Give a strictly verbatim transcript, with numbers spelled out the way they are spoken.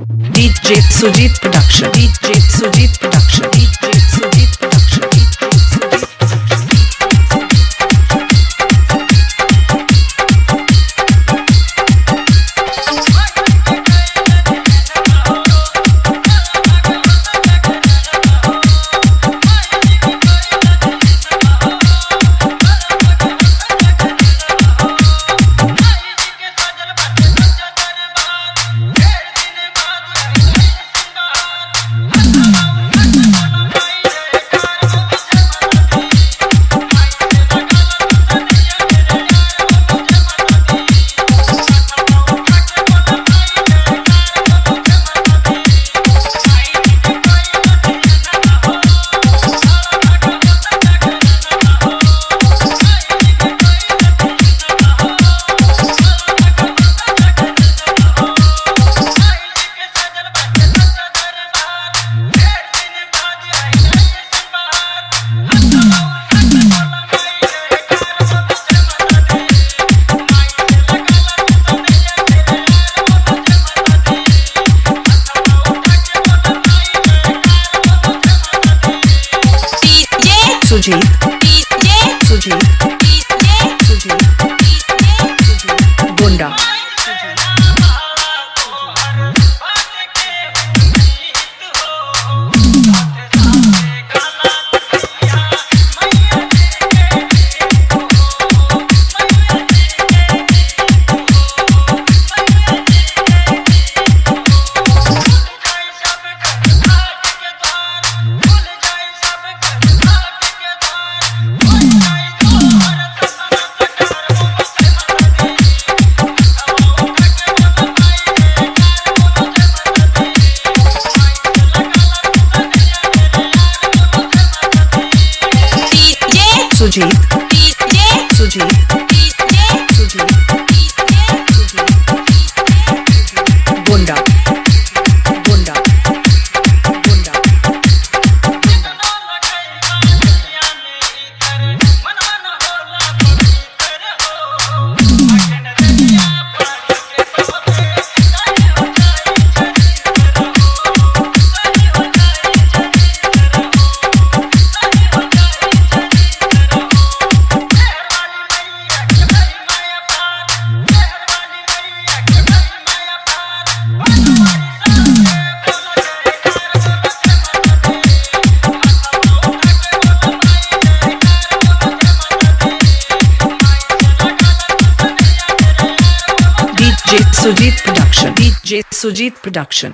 DJ Sujit Production, DJ Sujit Production, DJ Sujit Production, DJ Sujit Production. DJ Sujit, DJ Sujit, DJ Sujit, DJ Sujit, Gonda. DJ Sujit, DJ Sujit, DJ Sujit, DJ Sujit, Gonda, Gonda, Gonda. DJ Sujit Production, DJ Sujit Production.